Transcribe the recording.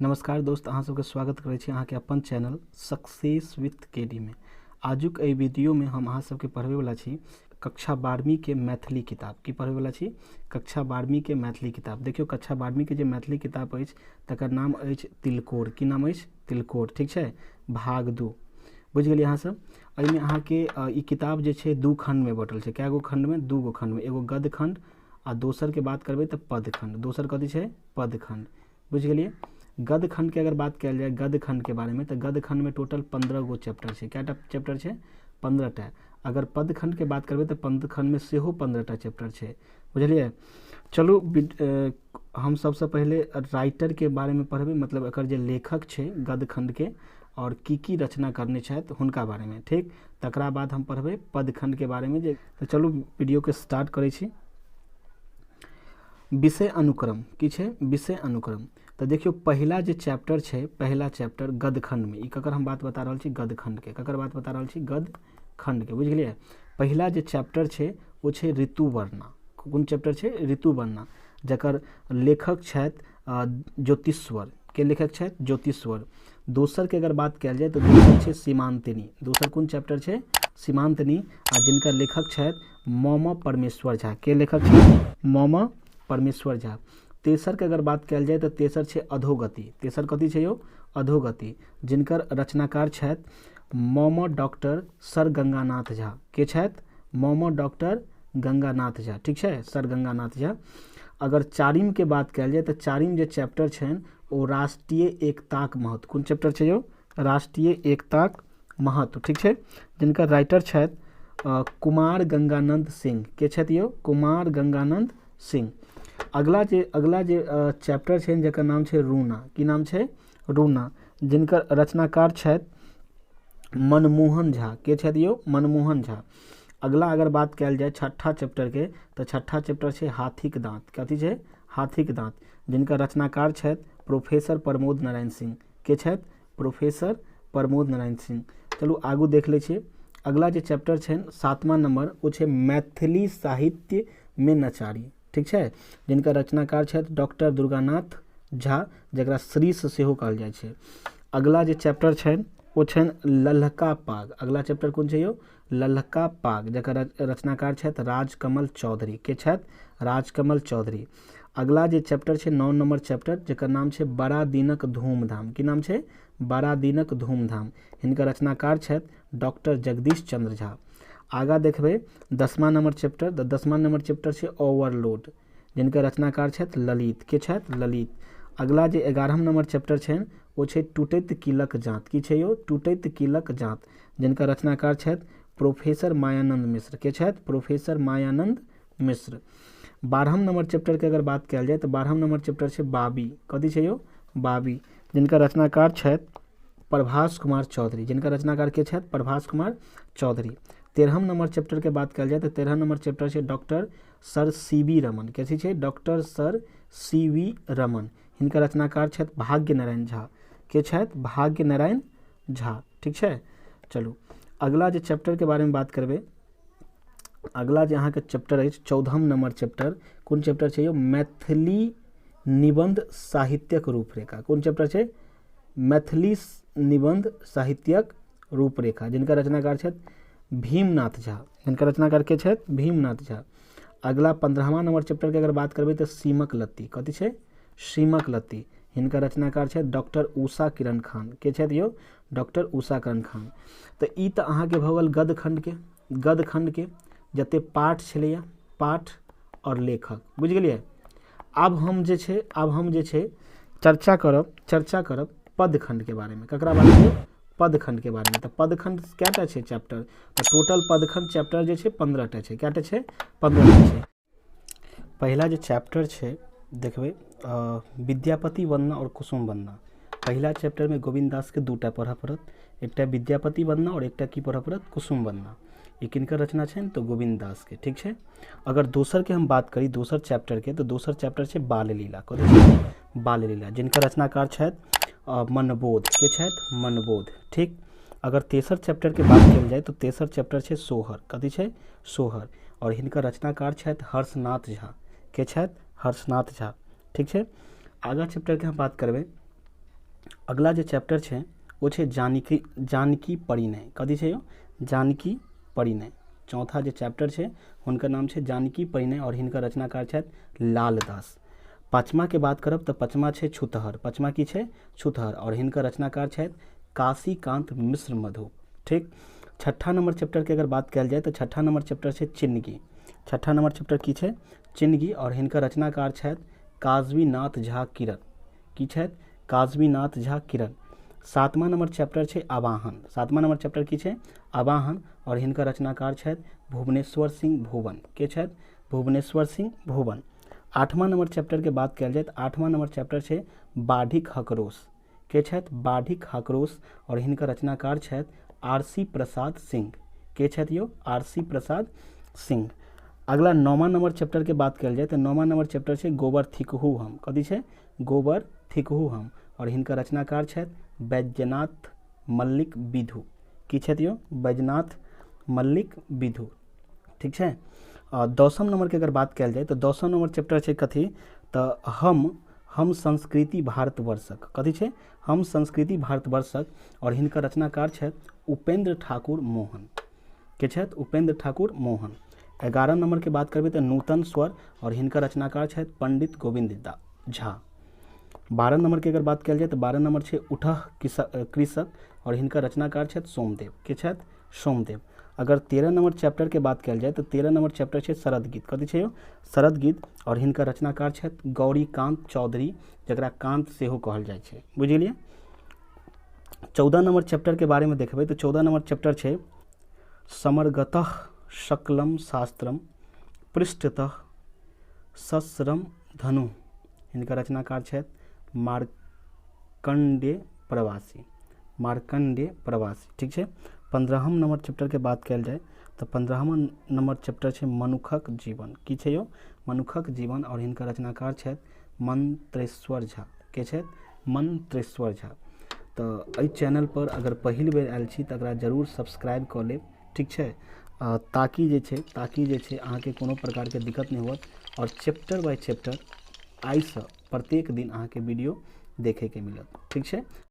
नमस्कार दोस्त, अहाँ सबके स्वागत करै छी अहाँके अपन चैनल सक्सेस विथ केडी में। आजुक एहि वीडियो में हम अहाँ सबके पढ़बै वाला छी कक्षा 12वीं के मैथिली किताब। की पढ़बै वाला छी? कक्षा 12वीं के मैथिली किताब। देखियौ, कक्षा 12वीं के जे मैथिली किताब अछि तकर नाम अछि तिलकोर। की नाम अछि? तिलकोर। ठीक छै, भाग 2। बुझि गेलियै अहाँ सब? एहिमे अहाँके ई किताब जे छै दू खंड में बटल छै। कए गो खंड में? दू गो खंड में। एगो गद्य खंड आ दोसर के बात करबै तऽ पद खंड। दोसर कथी छै? पद खंड। बुझि गेलियै? गद्य खंड के अगर बात कयल जाय गद्य खंड के बारे में तऽ गद्य खंड में टोटल 15 गो चैप्टर छै। कएटा चैप्टर छै? 15 टा। अगर पद खंड के बात करबै तऽ पद खंड में सेहो 15 टा चैप्टर छै। बुझलियै? चलू हम सबसँ पहिले राइटर के बारे में पढ़बै, मतलब एकर जे लेखक छै गद्य खंड के और की की रचना करने छथि हुनका बारे में। ठीक, तकरा बाद हम पढ़बै पद खंड के बारे में। जे तऽ चलू वीडियो के स्टार्ट करै छी। विषय अनुक्रम की छै? विषय अनुक्रम। तऽ देखियौ, पहिला जे चैप्टर छै, पहिला चैप्टर गद्य खंड में, ई ककर हम बात बता रहल छी? गद्य खंड के। ककर बात बता रहल छी? गद्य खंड के। बुझि गेलियै? पहिला जे चैप्टर छै ओ छै ऋतुवर्णा। कोन चैप्टर छै? ऋतुवर्णा, जकर लेखक छथि ज्योतिश्वर। के लेखक छथि? ज्योतिश्वर। दोसर के अगर बात कयल जाय तऽ दोसर छै सीमांतिनी। दोसर कोन चैप्टर छै? सीमांतिनी, आ जिनकर लेखक छथि मम परमेश्वर झा। के लेखक छथि? मम परमेश्वर झा। तेसर के अगर बात कयल जाय तऽ तेसर छै अधोगति। तेसर कथी छै यौ? अधोगति, जिनकर रचनाकार छथि मम डॉक्टर सर गंगानाथ झा। के छथि? मम डॉक्टर गंगानाथ झा। ठीक छै, सर गंगानाथ झा। अगर चारिम के बात कयल जाय तऽ चारिम जे चैप्टर छनि ओ राष्ट्रीय एकताक महत्व। कोन चैप्टर छै यौ? राष्ट्रीय एकताक महत्व। ठीक छै, जिनकर राइटर छथि कुमार गंगानंद सिंह। के छथि यौ? कुमार गंगानंद सिंह। अगला जे चैप्टर छै जकर नाम छै रूना। की नाम छै? रूना, जिनकर रचनाकार छथि मनमोहन झा। के छथि यौ? मनमोहन झा। अगला अगर बात कयल जाय छठा चैप्टर के तऽ छठा चैप्टर छै हाथीक दाँत। कथी छै? हाथीक दाँत, जिनकर रचनाकार छथि प्रोफेसर प्रमोद नारायण सिंह। के छथि? प्रोफेसर प्रमोद नारायण सिंह। चलू आगू देख लै छियै। अगला जे चैप्टर छनि 7वां नंबर, ओ छै मैथिली साहित्य में नचारी। ठीक छै, जिनकर रचनाकार छथि डॉक्टर दुर्गानाथ झा, जकरा श्री से सेहो कहल जाइ छै। अगला जे चैप्टर छनि ओ छनि ललका पाग। अगला चैप्टर कोन छै यौ? ललका पाग, जकर रचनाकार छथि राजकमल चौधरी। के छथि? राजकमल चौधरी। अगला जे चैप्टर छै 9 नंबर चैप्टर, जकर नाम छै बड़ा दिनक धूमधाम। की नाम छै? बड़ा दिनक धूमधाम। हिनकर रचनाकार छथि डॉक्टर जगदीश चंद्र झा। आगा देखबै 10वां नंबर चैप्टर, तऽ 10वां नंबर चैप्टर छै ओवरलोड, जिनकर रचनाकार छथि ललित। के छथि? ललित। अगला जे 11 नंबर चैप्टर छनि ओ छै टूटैत कीलक जाँत। की छै यौ? टूटैत कीलक जाँत, जिनकर रचनाकार छथि प्रोफेसर मायानंद मिश्र। के छथि? Professor Mayanand Mishra. 12 number chapter के अगर बात कयल जाय तऽ 12 नंबर चैप्टर छै बाबी। कथी छै यौ? बाबी, जिनकर रचनाकार छथि प्रभास कुमार चौधरी। जिनकर रचनाकार के छथि? प्रभास कुमार चौधरी। 13 नंबर चैप्टर के बात कयल जाय तऽ 13 नंबर चैप्टर छै doctor sir C V Raman. कथी छै? Doctor sir C V Raman. हिनकर रचनाकार छथि भाग्य नारायण झा। के छथि? भाग्य नारायण झा। ठीक छै, चलू अगला जे चैप्टर के बारे में बात करबै। अगला जे अहाँके चैप्टर अछि 14 नंबर चैप्टर। कोन चैप्टर छै यौ? मैथिली निबंध साहित्यक रूपरेखा। कोन चैप्टर छै? मैथिली निबंध साहित्यक रूपरेखा, जिनकर रचनाकार छथि भीमनाथ झा। जिनकर रचनाकार के छथि? भीमनाथ झा। अगला 15वां नंबर चैप्टर के अगर बात करबै तऽ सीमक लत्ती। कथी छै? सीमक लत्ती। हिनकर रचनाकार छथि डॉक्टर उषा किरण खान। के छथि यौ? डॉक्टर उषा किरण खान। तऽ ई तऽ अहाँके भऽ गेल गद्य खंड के। गद्य खंड के जते पाठ छलैया, पाठ और लेखक। बुझि गेलियै? आब हम जे छै चर्चा करब पद खंड के बारे में। ककरा बारे में? पद खंड के बारे में। तऽ पद खंड कएटा छै चैप्टर? तऽ टोटल पद खंड चैप्टर जे छै 15 टा छै। कएटा छै? 15 टा छै। पहिला जे चैप्टर छै देखबै विद्यापति वंदना और कुसुम वंदना। पहिला चैप्टर में गोविन्द दास के दूटा पढ़ऽ पड़त, एकटा विद्यापति वंदना और एकटा की पढ़ऽ पड़त? कुसुम वंदना। ई किनकर रचना छनि? तऽ गोविन्द दास के। ठीक छै, अगर दोसर के हम बात करी, दोसर चैप्टर के, तऽ दोसर चैप्टर छै बाललीला। कथी छै? बाललीला, जिनकर रचनाकार छथि मनबोध। के छथि? मनबोध। ठीक, अगर तेसर चैप्टर के बात कयल जाय तऽ तेसर चैप्टर छै सोहर। कथी छै? सोहर, और हिनकर रचनाकार छथि हर्षनाथ झा। के छथि? हर्षनाथ झा। ठीक छै, आगा चैप्टर के हम बात करबै अगला जे चैप्टर छै ओ छै जानकी, जानकी परिणय। कथी छै यौ? जानकी परिणय। चौथा जे चैप्टर छै हुनकर नाम छै जानकी परिणय आओर हिनकर रचनाकार छथि लालदास। पाँचमाके बात करब तऽ पाँचमा छै छुतहर। पाँचमा की छै? छुतहर, आओर हिनकर रचनाकार छथि काशीकांत मिश्र मधु। ठीक, छठा नंबर चैप्टरके अगर बात कयल जाय तऽ छठा नंबर चैप्टर छै चिन्नगी। छठा नंबर चैप्टर की छै? चिन्नगी, आओर हिनकर रचनाकार छथि काजवीनाथ झा किरण। की छथि? काजवीनाथ झा किरण। सातमा नंबर चैप्टर छै आवाहन। सातमा नंबर चैप्टर की छै? आवाहन, आओर हिनकर रचनाकार छथि भुवनेश्वर सिंह भुवन। के छथि? भुवनेश्वर सिंह भुवन। आठमा नंबर चैप्टरके बात कयल जाय तऽ आठमा नंबर चैप्टर छै बाढ़िक हकरोस। के छथि? बाढ़िक हाक्रोश, आओर हिनकर रचनाकार छथि आर सी प्रसाद सिंह। के छथि यौ? R C Prasad Singh. अगला नौमा नंबर चैप्टरके बात कयल जाय तऽ नौमा नंबर चैप्टर छै गोबर थिकहु हम। कथी छै? गोबर थिकहु हम, आओर हिनकर रचनाकार छथि बैद्यनाथ मल्लिक विधु। की छथि यौ? बैद्यनाथ मल्लिक विधु। ठीक छै। दसम नंबरके अगर बात कयल जाय तऽ दसम नंबर चैप्टर छै कथी? तऽ हम संस्कृति भारतवर्षक। कथी छै? हम संस्कृति भारतवर्षक, आओर हिनकर रचनाकार छथि उपेंद्र ठाकुर मोहन। के छथि? उपेंद्र ठाकुर मोहन। 11 नंबरके बात करबै तऽ नूतन स्वर, आओर हिनकर रचनाकार छथि पंडित गोविंद झा। 12 नंबरके अगर बात कयल जाय तऽ 12 नंबर छै उठह कृषक, आओर हिनकर रचनाकार छथि सोमदेव। के छथि? सोमदेव। अगर 13 नंबर चैप्टरके बात कयल जाय तऽ 13 नंबर चैप्टर छै शरद गीत। कथी छै यौ? शरद गीत, आओर हिनकर रचनाकार छथि गौरीकांत चौधरी, जकरा कांत सेहो कहल जाइ छै। बुझि गेलियै? 14 नंबर चैप्टरके बारेमे देखबै तऽ 14 नंबर चैप्टर छै समर्गतः शकलम शास्त्रम पृष्ठतः सस्रम धनु। हिनकर रचनाकार छथि मार्कंडेय प्रवासी। मार्कंडेय प्रवासी। ठीक छै। 15 नंबर चैप्टरके बात कयल जाय तऽ 15 नंबर चैप्टर छै मनुखक जीवन। की छै यौ? मनुखक जीवन, आओर हिनकर रचनाकार छथि मंत्रेश्वर झा। के छथि? मंत्रेश्वर झा। तऽ एहि चैनल पर अगर पहिल बेर आयल छी तऽ एकरा जरूर सब्सक्राइब कऽ लेब। ठीक छै, ताकि जे छै अहाँके कोनो प्रकारके दिक्कत नहि होत, आओर चैप्टर बाय चैप्टर आइसँ प्रत्येक दिन अहाँके वीडियो देखैके मिलत। ठीक छै।